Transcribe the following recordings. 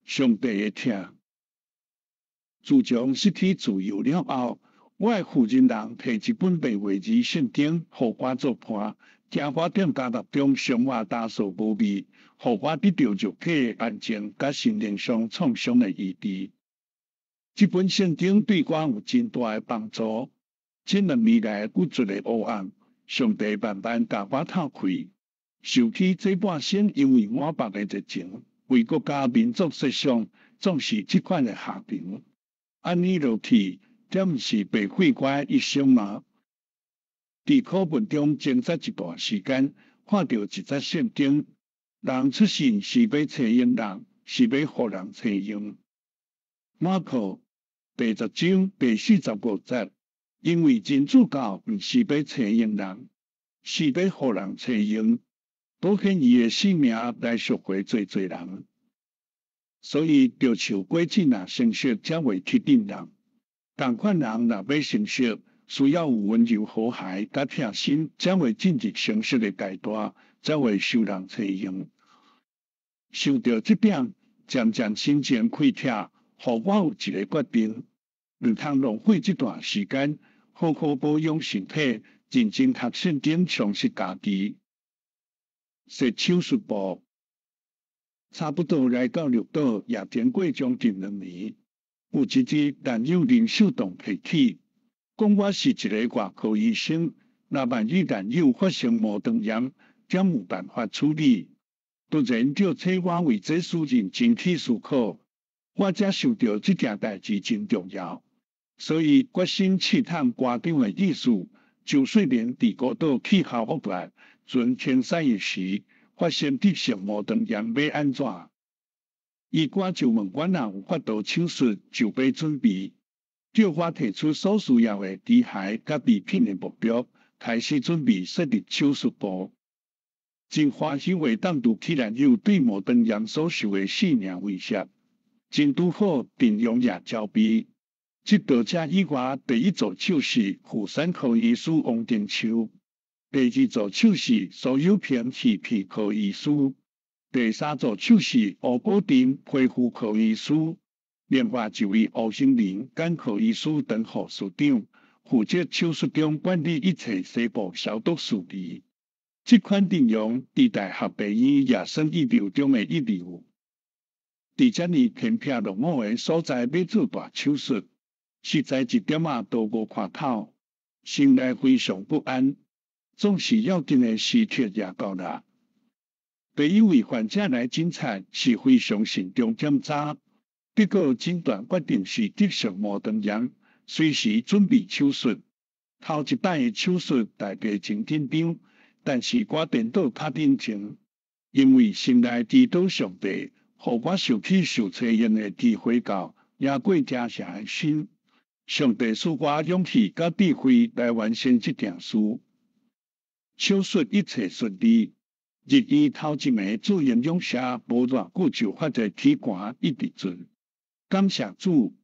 上帝的疼。自從失去自由了後，我的負責人提一本白話字聖經，予我做伴，聽我踮監獄中生活焦燥無味，予我得著肉體的安靜，佮心靈上創傷的醫治。這本聖經對我有真大的幫助。這兩年來骨質的黑暗，上帝慢慢共我透開，想起這半生因為滿腹的熱情，為國家民族設想，總是這款的下場。按呢落去，這毋是白費我的一生嗎？佇苦悶中掙扎一段時間，看著一節聖經：人出世是欲揣用人，是欲予人揣用。馬可第十章第45節。因為人子到，毋是欲揣用人，是欲予人揣用，保險伊的性命來贖回濟濟人。所以，著樹果子若成熟，才會吸引人。仝款人若欲成熟，需要有溫柔和諧佮疼心，才會進入成熟的階段，才會受人揣用。想著這點，漸漸心情開拓，予我有一个決定，毋通浪費這段時間，好好保養身體，認真讀聖經，充實家己。設手術布，差不多來到綠島也經過將近兩年。有一日，男友林秀動提起，講我是一个外科醫生，若萬一男友發生盲腸炎，才有辦法處理。突然就請我為這事認真去思考，我才想著這件代誌真重要。所以決心試探館長的意思。周歲蓮佇孤島氣候惡劣、船傾駛時，發生急性盲腸炎，欲按怎？醫官就問我若有法度手術，就欲準備。叫我提出所需要的機械佮備品的目標，開始準備設立手術部。真歡喜會當拄起男友對盲腸炎所受的性命威脅，真拄好陣容也交備。這道車以外，第一助手是婦產科醫師王定秋，第二助手是蘇有平魚皮科醫師，第三助手是吳寶珍皮膚科醫師，另外一位吳興林眼科醫師當護士長，負責手術中管理一切西部消毒事宜。這款陣容佇大學病院也算一流中的一流。佇遮爾偏僻落伍的所在，欲做大手術，實在一點仔都無看頭，心內非常不安。總是要緊的時刻也到啦。第一位患者來診察是非常慎重檢查，結果診斷決定是急性盲腸炎，隨時準備手術。頭一擺的手術大家真緊張，但是我顛倒較冷靜，因為心內祈禱上帝，予我受氣受揣用的機會到，贏過驚嚇的心。上帝賜我勇氣佮智慧來完成這件事。手術一切順利，入院頭一暝住營養師無偌久就發覺體寒一直轉。感謝主，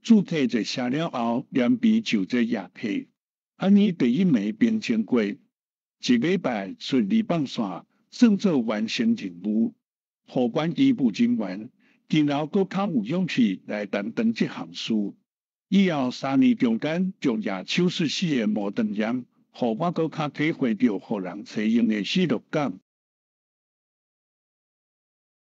主體熱射了後，連鼻就這液體。按呢第一暝平靜過，一禮拜順利放線，算做完成任務。護管醫務人員今後閣較有勇氣來擔當這項事。以後三年中間，就夜手術室的盲腸炎，予我閣較體會著予人揣用的失落感。